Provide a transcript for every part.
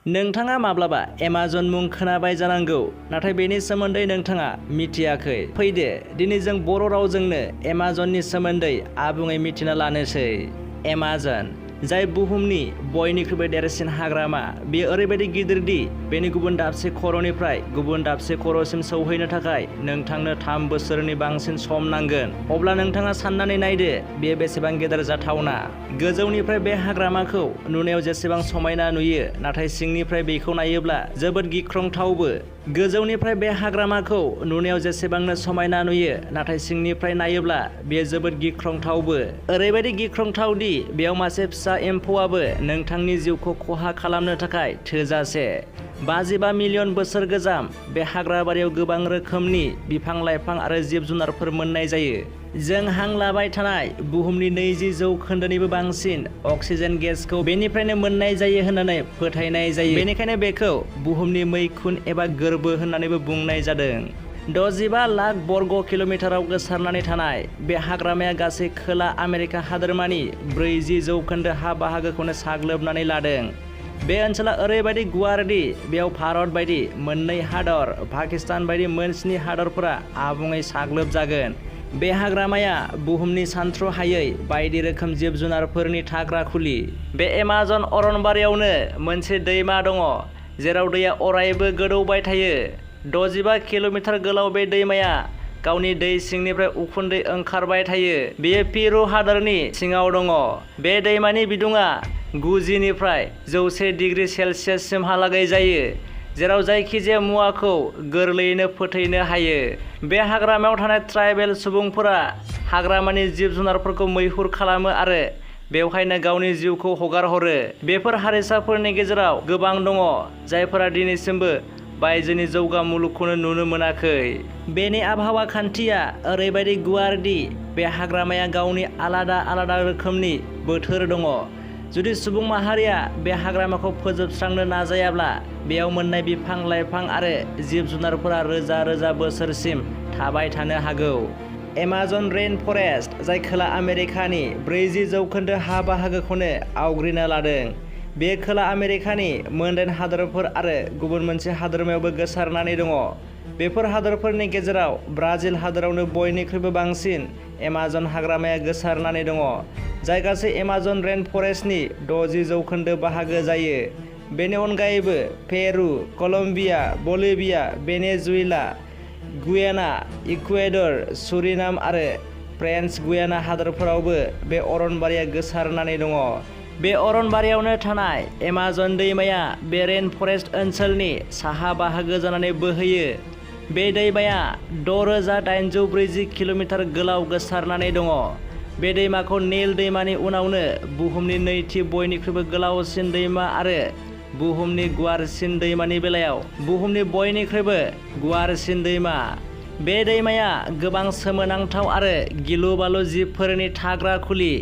नोंथाङा माब्लाबा एमाजन मुं खोनाबाय जानांगौ, नाथाय बेनि सोमोन्दै नोंथाङा मिथियाखै। फैदो दिनै जों बर' रावजोंनो एमाजननि सोमोन्दै आबुङै मिथिना लानोसै। एमाजन, जाय बुहुमनि बयनिख्रुइबो देरसिन हाग्रामा, बेयो ओरैबायदि गिदिर दि बेनि गुबुन दाबसे खर'निफ्राय गुबुन दाबसे खर'सिम सौहैनो थाखाय नोंथांनो 3 बोसोरनि बांसिन सम नांगोन। अब्ला नोंथाङा साननानै नायदो, बेयो बेसेबां गेदेर जाथावना। गोजौनिफ्राय बे हाग्रामाखौ नुनायाव जेसेबां समायना नुयो, नाथाय सिंनिफ्राय बेखौ नायोब्ला जोबोद गिख्रंथावबो। गोजौनिफ्राय बे हाग्रामाखौ नुनायाव जेसेबांनो समायना नुयो, नाथाय सिंनिफ्राय नायोब्ला बेयो जोबोद गिख्रंथावबो। ओरैबायदि गिख्रंथाव दि बेयाव मासे फिसा एम्फौआबो नोंथांनि जिउखौ खहा खालामनो थाखाय थोजासे। 55 मिलियन बोसोर गोजाम बे हाग्राबारियाव गोबां रोखोमनि बिफां-लाइफां आरो जिब-जुनारफोर मोननाय जायो। जों हां लाबाय थानाय बुहुमनि 20% बांसिन अक्सिजेन गेसखौ बेनिफ्रायनो मोननाय जायो होननानै फोथायनाय जायो। बेनिखायनो बेखौ बुहुमनि मैखुन एबा गोरबो होननानैबो बुंनाय जादों। 65 लाख बर्ग किल'मिटाराव गोसारनानै थानाय बे हाग्रामाया गासै खोला आमेरिका हादोरमानि 40% हा बाहागोखौनो साग्लोबनानै लादों। बे ओनसोला ओरैबायदि गुवार दि बेयाव भारत बायदि मोननै हादर, पाकिस्तान बायदि मोन 7 हादरफोरा आबुङै साग्लोबजागोन। बे हाग्रामाया बुहुमनि सानथ्र'हायै बायदि रोखोम जिब-जुनारफोरनि थाग्रा खुलि। बे एमाजन अरनबारियावनो मोनसे दैमा दङ, जेराव दैया अरायबो गोदौबाय थायो। 65 किल'मिटार गोलाव बे दैमाया गावनि दै सिंनिफ्राय उखुन्दै ओंखारबाय थायो। बेयो पेरु हादोरनि सिङाव दङ। बे दैमानि बिदुङा 90 निफ्राय 100 डिग्री सेलसियाससिमहालागै जायो, जेराव जायखिजाया मुवाखौ गोरलैयैनो फोथैनो हायो। बे हाग्रामायाव थानाय ट्राइबेल सुबुंफोरा हाग्रामानि जिब-जुनारफोरखौ मैहुर खालामो आरो बेवहायनो गावनि जिउखौ हगारहरो। बेफोर हारिसाफोरनि गेजेराव गोबां दङ जायफोरा दिनैसिमबो बायजोनि जौगा मुलुगखौनो नुनो मोनाखै। बेनि आबहावा खान्थिया ओरैबायदि गुवार दि बे हाग्रामाया गावनि आलादा रोखोमनि बोथोर दङ। जुदि सुबुं माहारिया बे हाग्रामाखौ फोजोबस्रांनो नाजायाब्ला, बेयाव मोननाय बिफां-लाइफां आरो जिब-जुनारफोरा रोजा बोसोरसिम थाबाय थानो हागौ। एमाजन रेइन फरेस्ट, जाय खोला आमेरिकानि 40% हा बाहागोखौनो आवग्रिना लादों, बेयो खोला आमेरिकानि मोनदाइन हादोरफोर आरो गुबुन मोनसे हादोरमायावबो गोसारनानै दङ। बेफोर हादोरफोरनि गेजेराव ब्राजिल हादोरावनो बयनिख्रुइबो बांसिन एमाजन हाग्रामाया गोसारनानै दङ, जाय गासै एमाजन रेइन फरेस्टनि 60% बाहागो जायो। बेनि अनगायैबो Peru, Colombia, Bolivia, Venezuela, Guyana, Ecuador, Suriname आरो फ्रेन्स गुयाना हादोरफोरावबो बे अरनबारिया गोसारनानै दङ। बे अरनबारियावनो थानाय एमाजन दैमाया बे रेइन फरेस्ट ओनसोलनि साहा बाहागो जानानै बोहैयो। बे दैमाया 6840 किल'मिटार गोलाव गोसारनानै दङ। बे दैमाखौ नील दैमानि उनावनो बुहुमनि नैथि बयनिख्रुइबो गोलावसिन दैमा आरो बुहुमनि गुवारसिन दैमानि बेलायाव बुहुमनि बयनिख्रुइबो गुवारसिन दैमा। बे दैमाया गोबां सोमोनांथाव आरो गिलु-बालु जिबफोरनि थाग्रा खुलि।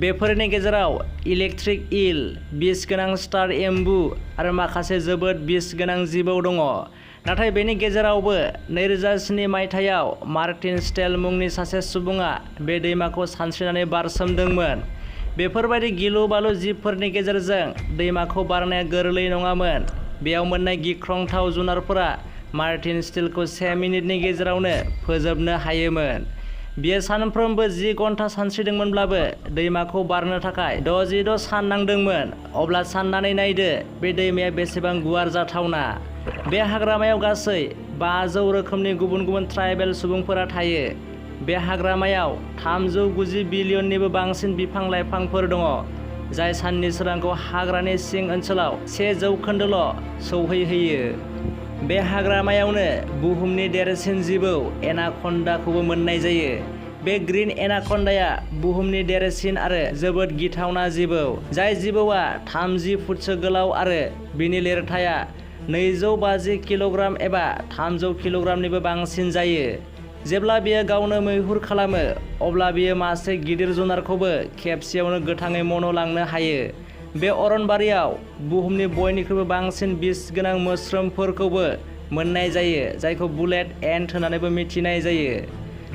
बेफोरनि गेजेराव इलेक्ट्रिक ईल, बिसगोनां स्टार एम्बु आरो माखासे जोबोद बिसगोनां जिबौ दङ। नाथाय बेनि गेजेरावबो 2007 मायथाइयाव मार्टिन स्टेल मुंनि सासे सुबुङा बे दैमाखौ सानस्रिनानै बारसोमदोंमोन। बेफोरबायदि गिलु-बालु जिबफोरनि गेजेरजों दैमाखौ बारनाया गोरलै नङामोन। बेयाव मोननाय गिख्रंथाव जुनारफोरा मार्टिन स्टेलखौ 1 मिनिटनि गेजेरावनो फोजोबनो हायोमोन। बियो सानफ्रोमबो 10 घन्टा सानस्रिदोंमोनब्लाबो दैमाखौ बारनो थाखाय 66 सान नांदोंमोन। अब्ला साननानै नायदो, बे दैमाया बेसेबां गुवार जाथावना। बे हाग्रामायाव गासै 500 रोखोमनि गुबुन ट्राइबेल सुबुंफोरा थायो। बे हाग्रामायाव 390 बिलियननिबो बांसिन बिफां-लाइफांफोर दङ, जाय साननि सोरांखौ हाग्रानि सिं ओनसोलाव 1% सौहैहोयो। बे हाग्रामायावनो बुहुमनि देरसिन जिबौ एनाकन्डाखौबो मोननाय जायो। बे ग्रीन एनाकन्डाया बुहुमनि देरसिन आरो जोबोद गिथावना जिबौ। जाय जिबौआ 30 फुटसो गोलाव आरो बिनि लिरथाया 250 किल'ग्राम एबा 300 किल'ग्रामनिबो बांसिन जायो। जेब्ला बियो गावनो मैहुर खालामो, अब्ला बियो मासे गिदिर जुनारखौबो खेबसेयावनो गोथाङै मन'लांनो हायो। बे अरनबारियाव बुहुमनि बयनिख्रुइबो बांसिन बिसगोनां मोस्रोमफोरखौबो मोननाय जायो, जायखौ बुलेट एन्ट होननानैबो मिथिनाय जायो।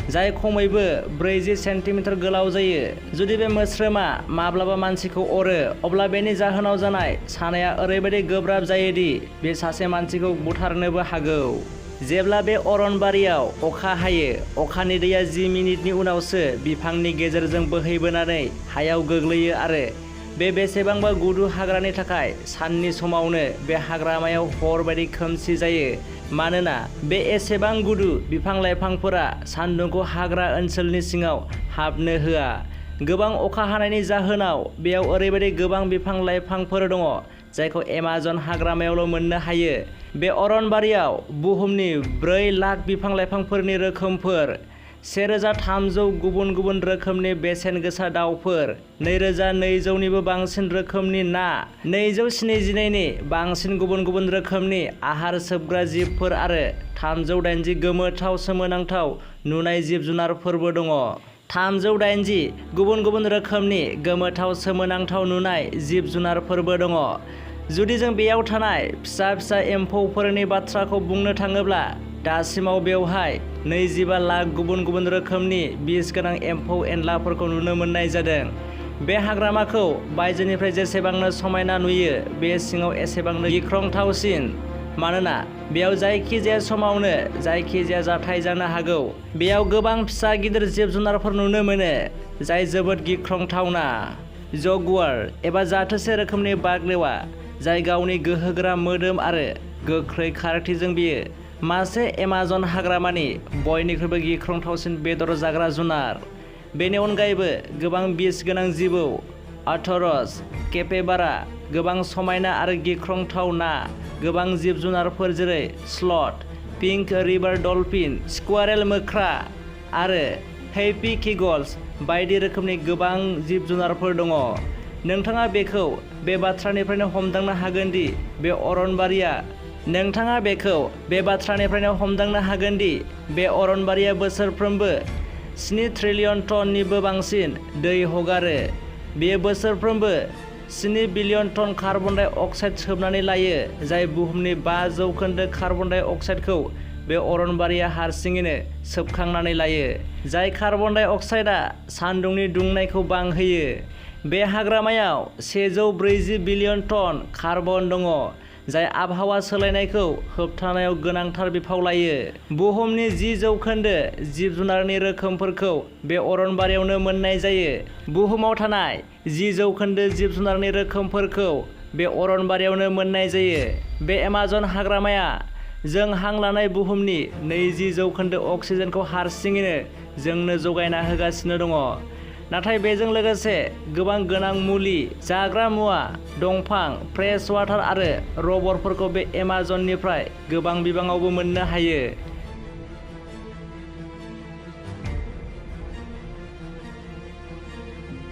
जाय खमैबो 40 सेन्टिमिटार गोलाव जायो। जुदि बे मोस्रोमा माब्लाबा मानसिखौ अरो अब्ला बेनि जाहोनाव जानाय सानाया ओरैबायदि गोब्राब जायोदि बे सासे मानसिखौ बुथारनोबो हागौ। जेब्ला बे अरनबारियाव अखा हायो अखानि दैया 10 मिनिटनि उनावसो बिफांनि गेजेरजों बोहैबोनानै हायाव गोग्लैयो आरो बे बेसेबांबा गुदु हाग्रानि थाखाय साननि समावनो बे हाग्रामायाव हर बायदि खोमसि जायो मानोना बे एसेबां गुदु बिफां लाइफांफोरा सान्दुंखौ हाग्रा ओनसोलनि सिङाव हाबनो होआ। गोबां अखा हानायनि जाहोनाव बेयाव ओरैबायदि गोबां बिफां लाइफांफोर दङ जायखौ एमाजन हाग्रामायावल' मोननो हायो। बे अरनबारियाव बुहुमनि 4 लाख बिफां लाइफांफोरनि रोखोमफोर, 1300 गुबुन गुबुन रोखोमनि बेसेन गोसा दाउफोर, 2200 निबो बांसिन रोखोमनि ना, 272 नि बांसिन गुबुन गुबुन रोखोमनि आहार सोबग्रा जिबफोर आरो 380 गोमोथाव सोमोनांथाव नुनाय जिब जुनारफोरबो दङ। 380 गुबुन गुबुन रोखोमनि गोमोथाव सोमोनांथाव नुनाय जिब जुनारफोरबो दङ। जुदि जों बेयाव थानाय फिसा फिसा एम्फौफोरनि बाथ्राखौ बुंनो थाङोब्ला दासिमाव बेवहाय 25 लाख गुबुन गुबुन रोखोमनि बिस गोनां एम्फौ एनलाफोरखौ नुनो मोननाय जादों। बे हाग्रामाखौ बायजोनिफ्राय जेसेबांनो समायना नुयो बे सिङाव एसेबांनो गिख्रंथावसिन मानोना बेयाव जायखिजाया समावनो जायखिजाया जाथाय जानो हागौ। बेयाव गोबां फिसा गिदिर जिब जुनारफोर नुनो मोनो जाय जोबोद गिख्रंथावना। जगुआर एबा जाथोसे रोखोमनि बागलेवा जाय गावनि गोहोगोरा मोदोम आरो गोख्रै खारथिजों बियो मासे एमाजन हाग्रामानि बयनिख्रुइबो गिख्रंथावसिन बेदर जाग्रा जुनार। बेनि अनगायैबो गोबां बिस गोनां जिबौ, आथरस, केपेबारा, गोबां समायना आरो गिख्रंथाव ना, गोबां जिब जुनारफोर जेरै स्लथ, पिंक रिभार डलफिन, स्कुवारेल मोख्रा आरो हैप्पी किगल्स बायदि रोखोमनि गोबां जिब जुनारफोर दङ। नोंथाङा बेखौ बे बाथ्रानिफ्रायनो हमदांनो हागोन दि बे अरनबारिया बोसोरफ्रोमबो 7 ट्रिलियन टननिबो बांसिन दै हगारो। बेयो बोसोरफ्रोमबो 7 बिलियन टन कार्बन डाइ अक्साइड सोबनानै लायो जाय बुहुमनि 5% कार्बन डाइ अक्साइडखौ बे अरनबारिया हारसिङैनो सोबखांनानै लायो। जाय कार्बन डाइ अक्साइडआ सान्दुंनि दुंनायखौ बांहोयो। बे हाग्रामायाव 140 बिलियन टन कार्बन दङ जाय आबहावा सोलायनायखौ होबथानायाव गोनांथार बिफाव लायो। बुहुमनि 10% जिब जुनारनि रोखोमफोरखौ बे अरनबारियावनो मोननाय जायो। बुहुमाव थानाय 10% जिब जुनारनि रोखोमफोरखौ बे अरनबारियावनो मोननाय जायो। बे एमाजन हाग्रामाया जों हां लानाय बुहुमनि 20% अक्सिजेनखौ हारसिङैनो जोंनो जगायना होगासिनो दङ। नाथाय बेजों लोगोसे गोबां गोनां मुलि, जाग्रा मुवा, दंफां, फ्रेश वाटार आरो रबरफोरखौ बे एमाजननिफ्राय गोबां बिबाङावबो मोननो हायो।